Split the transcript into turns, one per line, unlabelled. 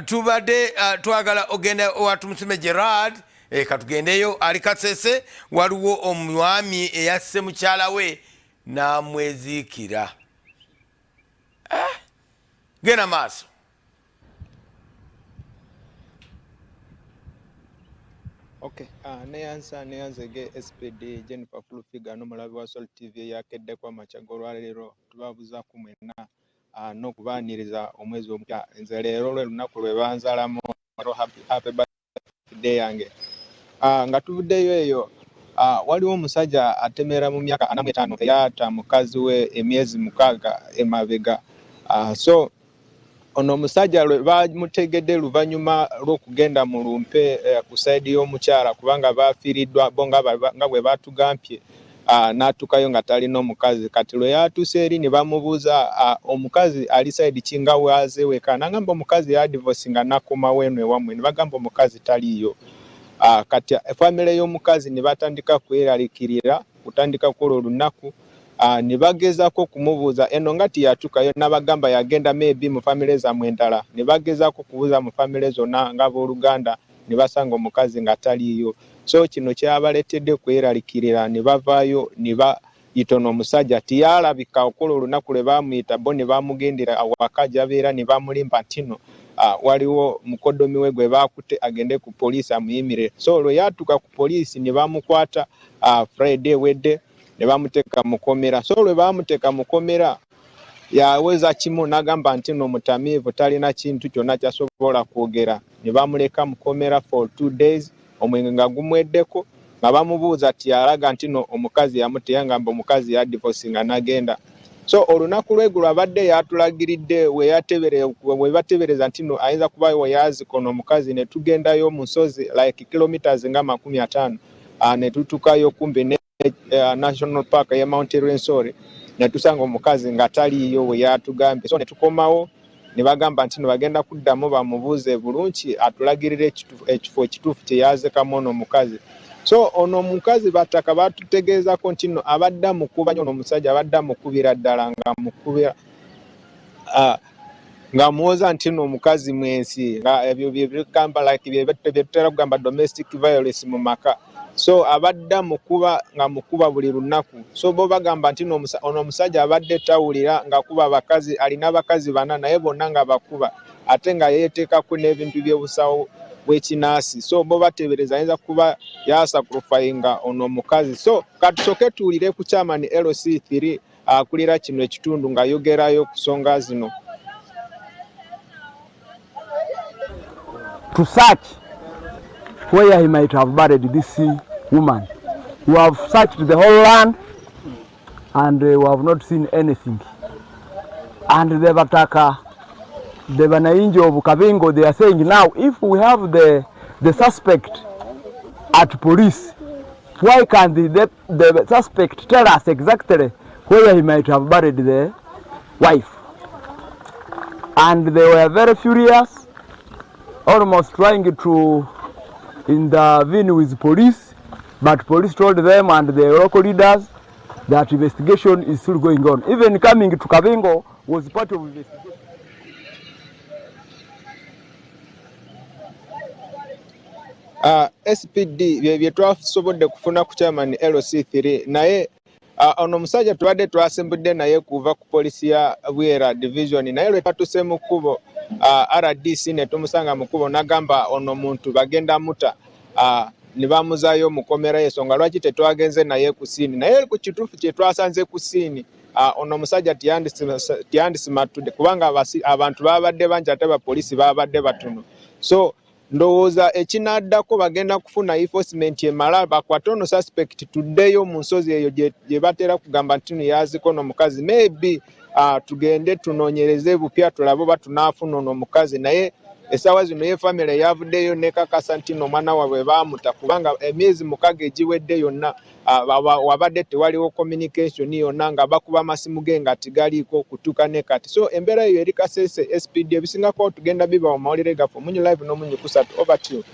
Tubadde twagala ogenda owa Tumusiime Gerard. Katugendeyo ali Kasese, waliwo omwami eyasse mukyala we n'amweziikira. Genda maaso.
Okay, neyanza neyanzege SPD Jennifer Fulufiga n'omulabi wa Salt TV eyakeddeko amakya g'olwaleero, tubabuuzaku mwenna n'okubaaniriza omwezi omupya. Nze leero lwe lunaku lwe banzalamu, happy birthday yange. Nga tuvuddeyo eyo, waliwo omusajja atemera mu myaka 45 eyatta mukazi we emyezi 6 emabega. So ono omusajja lwe bamutegedde luvannyuma lw'okugenda mu lumpe ku sayidi y'omukyala, kubanga bafiiriddwa bo nga bwe batugambye, n'atuukayo nga talina omukazi. Kati lwe yatuuse eri ne bamubuuza, omukazi ali sayidi ki nga waaze weka, n'agamba omukazi yadivosi nga nakomawo eno ewammwe, ne bagamba omukazi taliiyo. Kati famire y'omukazi ne batandika kweraliikirira kutandika kwolwo olunaku, ne bagezaako okumubuuza eno nga tiyatuukayo, n'abagamba yagenda maybe mu famire zammwe endala, ne bagezaako okubuuza mu famire zonna ng'abooluganda, ne basanga omukazi nga taliiyo. So kino kyabaleetedde kweraliikirira ne bavaayo ne bayita ono omusajja. Tiyalabika okola olunaku lwe baamuyita, bo ne bamugendera awaka gy'abeera ne bamulimba nti no waliwo mukoddomi we gwe baakutte agende ku poliisi amuyimirire. So lwe yatuuka ku poliisi ne bamukwata Friday ewedde ne bamuteeka mu kkomera. So lwe baamuteeka mu kkomera yaweza kimu n'agamba nti no mutamiivu, talina kintu kyonna ky'asobola kwogera, ne bamuleka mu kkomera for 2 days, omwenge nga gumweddeko, nga bamubuuza ti alaga nti no omukazi yamuteya, ngamba omukazi yadivosi nga nagenda. So olunaku lweggulo abadde yatulagiridde we batebereza nti no ayinza kuba weyazika ono omukazi, ne tugendayo mu nsozi like kilometers nga 50, ne tutuukayo kumbi ne National Park ya Mount Rwenzori, ne tusanga omukazi nga taliiyo we yatugambye. So ne tukomawo ne bagamba nti no bagenda kuddamu bamubuuze bulungi atulagirire ekifo ekituufu kye yazikamu ono omukazi. So ono omukazi bataka batutegeezako nti no abadde amukuba nnyo ono omusajja, abadde amukubira ddala nga amukubira, nga muwoza nti no omukazi mwensi, nga ebyo byebigamba like byetutera kugamba domestic violence mu maka. So abadde amukuba nga mukuba buli lunaku. So bo bagamba nti ono omusajja abadde tawulira ng'akuba abakazi, alina abakazi bana naye bonna nga bakuba, ate nga yeeteekako n'ebintu by'obusawo bw'ekinaasi. So bo bateebereza ayinza kuba yasacrificinga ono omukazi. So katusooke tuwulire ku chairman LC3 akulira kino ekitundu ng'ayogerayo ku nsonga zino.
To search where he might have buried this woman. We have searched the whole land and we have not seen anything. And the Bataka, the Banainji of Kabingo, they are saying now if we have the suspect at police, why can't the suspect tell us exactly where he might have buried the wife? And they were very furious, almost trying to intervene with police, but police told them and the local leaders that investigation is still going on. Even coming to Kabingo was part of investigation.
SPD, bye twasobodde kufuna ku chairman LC3, naye ono omusajja tubadde twasimbudde naye kuva ku polisi ya Bwera division, naye lwe twatuse mu kkubo, RDC ne tumusanga mu kkubo n'agamba ono muntu bagenda muta, ne bamuzaayo mu kkomera, ensonga lwaki tetwagenze naye ku scene. Naye ku kituufu kye twasanze ku scene, ono omusajja tiyandisimattudde kubanga abantu babadde bangi ate abapoliisi babadde batono. So ndowooza ekinaddako bagenda kufuna enforcement emala bakwate ono suspect, tuddeyo mu nsozi eyo gye batera kugamba nti no yaziko ono omukazi, maybe tugende tunoonyereze bupya tulabe oba tunaafuna ono omukazi. Naye essaawa zino ye family yavuddeyo nekakasa nti no omwana waabwe baamuta, kubanga emyezi 6 egiwedde yonna wabadde tewaliwo communication yonna, nga bakuba amasimu ge nga tigaliiko kutuuka ne kati. So embeera eyo eri Kasese. SPD, ebisingako tugenda biba mu mawulire gaffe Omunyu Live n'Omunyu Kusatu. Over to you.